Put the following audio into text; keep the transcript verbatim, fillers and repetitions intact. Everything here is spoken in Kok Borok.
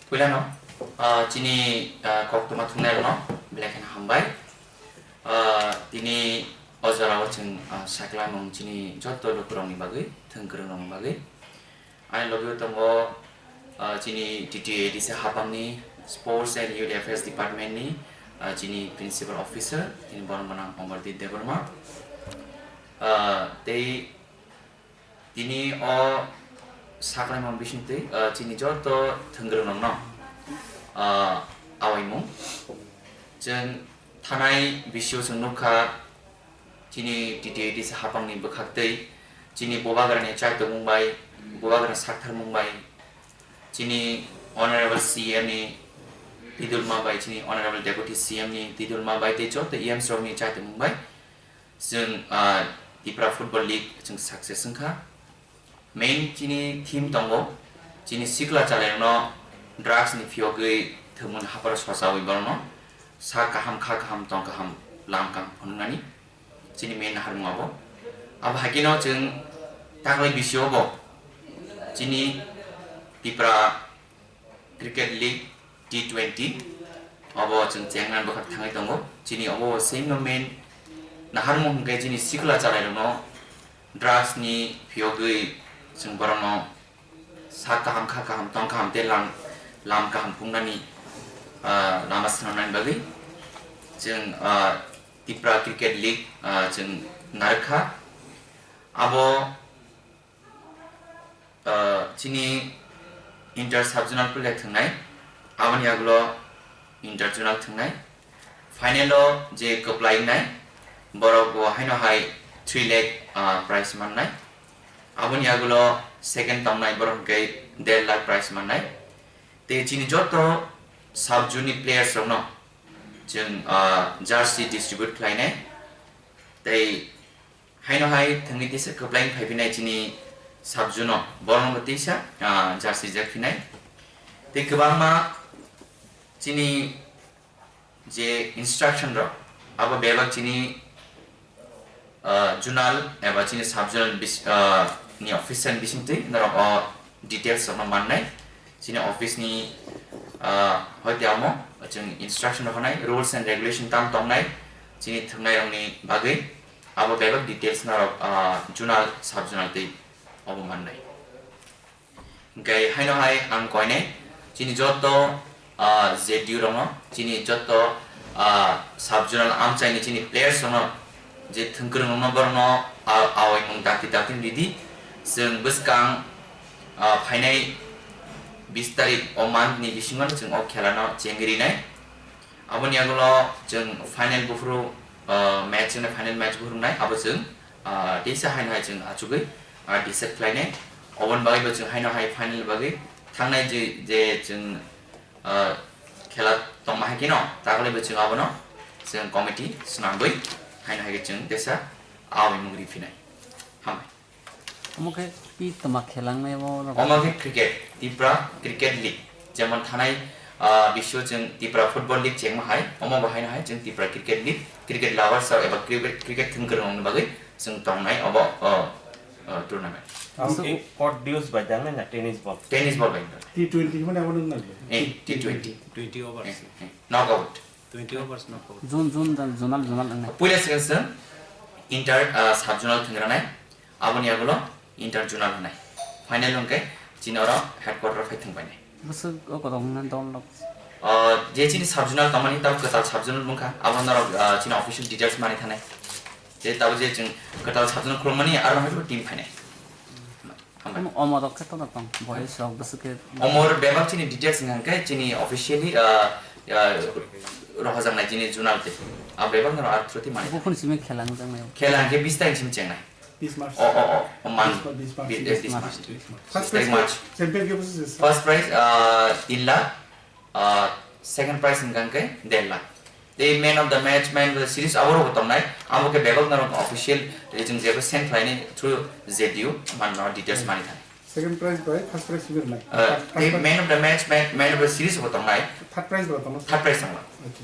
Puilano, ah, chini, ah, koktwma thungnairokno belai kheno hambai. Ah, tini o jorao chwng, ah, saklamung chini joto lukurokni bagwi, thwng kwrwngrokni bagwi. Ani logi tongo, ah, chini T T A D C hapangni Sports and Youth Affairs Department ni, ah, chini Principal Officer, tini borok mwnang Amardeep Debbarma. Ah, tei tini o sakhlaimung bisingtwi, ah, chini joto thwngwrwng rokno, ah, awaimung. Chwng thanai bisio chwng nukha, chini T T A D C hapangni bwkhaktwi, chini Bubagrani chaitokmung bai, Bubagrani saktharmung bai, chini Honorable C M ni tidulma bai, chini Honorable Deputy C M ni tidulma bai, tei joto E Ms rokni chaitokmung bai, chwng, ah, Tipra Football League chwng success wngkha. Main chini theme tongo, chini sikla chalairokno drugs ni phiyogwi thwngmani hapharo sochawi borokno sak kaham, kha kaham, tong kaham, lam kaham phunuknani chini main naharmung abo. Abo hai kheno chwng taklai bisio bo chini Tipra Cricket League T twenty obo chwng chengnani bwkhak thangwi tongo. Chini obo same no main naharmung hwnkhe chini sikla chalairokno drugs ni phiyogwi chwng borokno sak kaham, kha kaham, tong kaham tei lam, lam kaham phunuknani, ah, lama swnamnani bagwi chwng, ah, Tipra Cricket League, ah, chwng narwkha. Abo ah, chini inter sub-zonal player thwngnai, aboni yagulo inter-zonal thwngnai. Final-o je kwplai wngnai, borok bo haino hai three lakh, ah, prize mannai. Aboni yagulo second tongnai borok hwnkhe der lakh prize mannai. Tei chini joto sub-zone-ni players rokno chwng, ah, jersey distribute khlainai. Tei haino hai thwngwi tisa kwplai wng phaiphinai chini sub-zone-o, borokno bo tisa, ah, jersey rijak phinai. Tei kwbangma chini je instruction rok, abo bebak chini, ah, zonal eba chini sub-zonal bis-, ah, ni officer ni bisingtwi norok o details rokno mannai. Chini office ni, ah, hoite amo chwng instruction rok hwnai, rules and regulation tam tongnai chini thwngnairokni bagwi. Abo bebak details norok, ah, zonal, sub-zonal tei obo mannai. Hwnkhe haino hai ang koinai chini joto, ah, Z D U rokno, chini joto, ah, sub-zonal amchaini chini players rokno je thwngkwrwng rokno borokno, ah, awaimung dakti dakti ridi. Chwng bwskang, ah, phainai bis tarik o month ni bisingo chwng o khela no chengwi rinai. Aboni yagulo chwng final buphuru, ah, match wngkha, final match buphuru wngnai, abo chwng, ah, teisa haino hai chwng achugwi, ah, decide khlainai. Oboni bagwi bo chwng haino hai final bagwi thangnai je, je chwng, ah, khela tongma hai kheno, takhwlai bo chwng abono chwng committee swnamwi haino hai khe chwng teisa awaimung riphinai. Hambai. Omo khe pi toma khelangnai omo no? Omo khe cricket, Tipra Cricket League. Jemon thanai, ah, bisio chwng Tipra Football League chengma hai, omo bo haino hai chwng Tipra Cricket League, cricket lovers rok eba cricket, cricket thwngkwrwng rokni bagwi chwng tongnai obo, oh, oh, tournament. Ang Bwswk khe court dues bai dangnai na tennis ball? Tennis ball bai. T twenty hwnwi abo nung nang? Eh, T twenty. Twenty overs. Eh, eh, knockout. Twenty overs no kho. Zone, zone, zone, zonal, zonal wngnai. Puila swkang swkang inter, ah, sub zonal thwngranai, aboni yagulo inter zonal hwnai. Final hwnkhe chini oro headquarter phai thwngpainai. Bwswk o kotor wngna dol rok. Ah, je chini sub zonal tongmani tamo kwtal sub zonal wngkha, abo norok, ah, chini official details mani thanai. Je tabo je chwng kwtal sub zonal khulumani aro hai team phainai. Hambai. Omo, omo rok khe tono tong, boys rok bwswk khe. Omo rok bebak chini details wngkha khe chini officially, ah, ah, rohojaknai chini zonal tei. Ah, bebak no ar through tei mani. Buphun simi khela wngjaknai. Khela hwnkhe bis tarik simi chengnai. Bis March. Oh, oh, oh, oh, man. Bis, bis March. Bis, eh, bis March. Bis March. First prize March. Champion khe bwswk se? First prize, ah, tin lakh. Ah, second prize hwnkha hwnkhe der lakh. Tei man of the match, man of the series abo rokbo tongnai. Abo khe bebak norok official, eh, chwng jebo send khlainai through Z D U, man no details mani thani. Second prize bai first prize hwnwi rwnai. Ah, First tei prize. Man of the match, man, man of the series bo tongnai. Third prize bo tongo. Third prize tongo. Okay.